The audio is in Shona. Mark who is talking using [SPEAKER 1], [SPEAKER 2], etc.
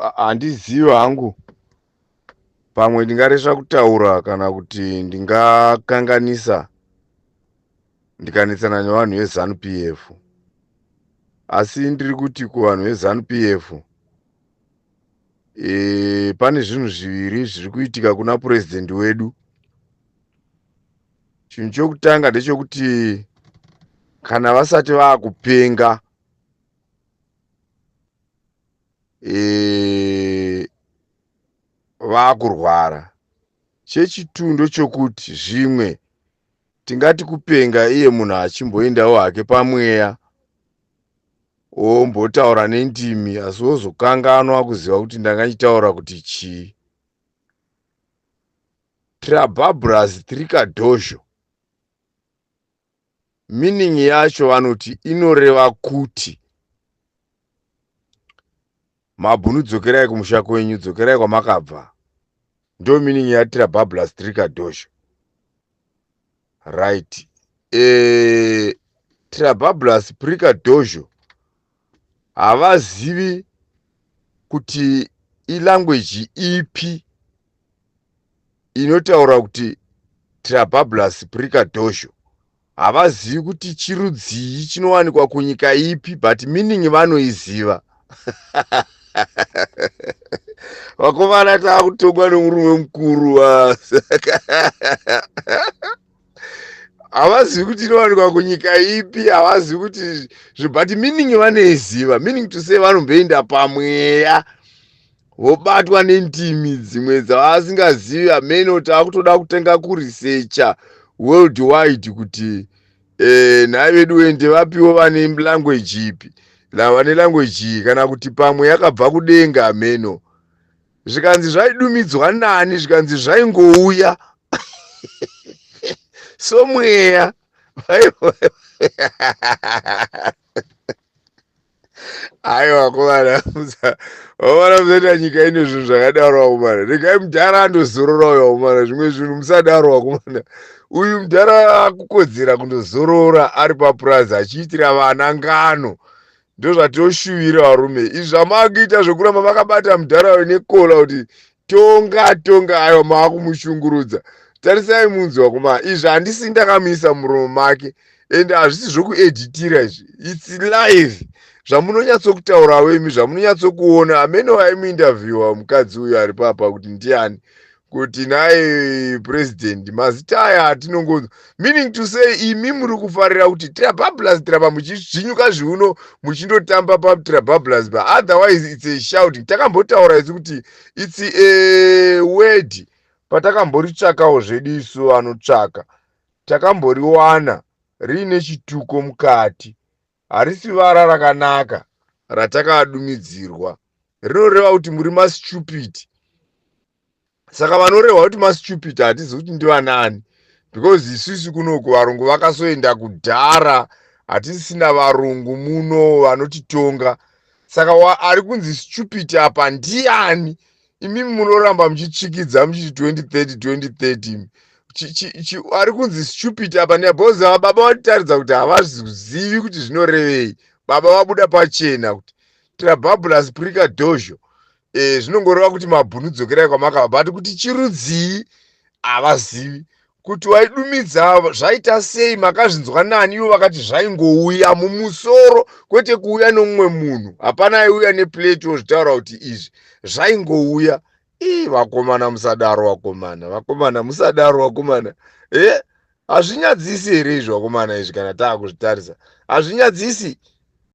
[SPEAKER 1] Handizivi hangu, pamwe ndingaresva kutaura kana kuti ndingakanganisa ndikanetsana nevanhu veZanu PF, asi ndiri kuti kuvanhu veZanu PF, pane zvinhu zviviri zviri kuitika kuna purezidendi wedu. Chinhu chokutanga ndechekuti kana vasati vakupenga, vakurwara. Chechitu ndochokuti zvimwe tingati kupenga iye munhu achimboendawo hake pamweya, ombotaura nendimi, asi wozokanganwa kuziva kuti ndanga ndichitaura kuti chii. Trababras trikadhozho, meaning yacho vanoti inoreva kuti mabhunu dzokerai kumusha kwenyu, dzokerai kwamakabva. Ndo meaning yatrabablas trikadhozho, right? Trabablas prikadhozho havazivi kuti ilanguage ipi inotaura kuti trabablas prikadhozho. Havazivi kuti chirudzii chinowanikwa kunyika ipi, but meaning vanoiziva. Vakomana, taakutongwa nomurume mukuru. Havazivi kuti inowanikwa kunyika ipi, havazivi kuti, but meaning vanoiziva. Meaning to say vanomboenda pamweya, vobatwa nendimi dzimwe dzavasingazivi. Hameno, taakutoda kutenga kuresearcha worldwide kuti nhai vedu wende vapiwo vane language ipi, vane language iyi, kana kuti pamwe yakabva kudenga. Hameno, zvikanzi zvaidumidzwa nani, zvikanzi zvaingouya somweya. Aiwa vakomana, vakomana, musaita nyika ine zvinhu zvakadaro. Vakomana, regai mudhara andozorora uyo. Vakomana, zvimwe zvinhu musadaro. Vakomana, uyu mudhara akukodzera kundozorora ari papurazi achiitira vana ngano. Ndozvatinoshuvira, varume. Izvi zvamakuita zvokuramba makabata mudhara uyu nekola kuti tonga tonga, aiwa, maakumushungurudza. Tarisai munzi, vakomana, izvi handisi ndakamuisa muromo make, ende hazvisi zvokuedhitira izvi, it's live. Zvamunonyatsokutaurawo imi, zvamunonyatsokuona. Hamene waimuinterviewa mukadzi uyu ari papa kuti ndiani, kuti naye president, mazita aya atinongonzwa. Meaning to say imi muri kufarira kuti trabablas traba, muchizvinyuka zviuno, muchindotamba patrabablas, but otherwise it's a shouting. Takambotaura isu kuti it's a word, patakamboritsvakawo zvedu isu vanotsvaka, takamboriwana riine chituko mukati. Harisi vara rakanaka ratakadumidzirwa, rinoreva kuti muri mastupid. Saka vanorehwa kuti mastupid hatizi kuti ndivanani, because isusu kunoku varungu vakasoenda kudhara, hatisisina varungu muno vanotitonga. Saka ari kunzi stupid apa ndiani? Imimi munoramba muchitsvikidza muchiti 2030 2030. Ari kunzi stupid apa ndiani? Because baba vatitaridza kuti havazivi kuti zvinorevei. Baba vabuda pachena kuti trabablas prikadhozho, zvinongoreva kuti mabhunu dzokerai kwamakabva, but kuti chirudzii havazivi, kuti waidumidza zvaita sei, makazvinzwa nani? Ivo vakati zvaingouya mumusoro, kwete kuuya nomumwe munhu. Hapana aiuya neplate wozvitaura kuti izvi zvaingouya. Ii, vakomana, musadaro. Vakomana, vakomana, musadaro. Vakomana, e hazvinyadzisi here izvi, vakomana? Izvi kana taakuzvitarisa hazvinyadzisi.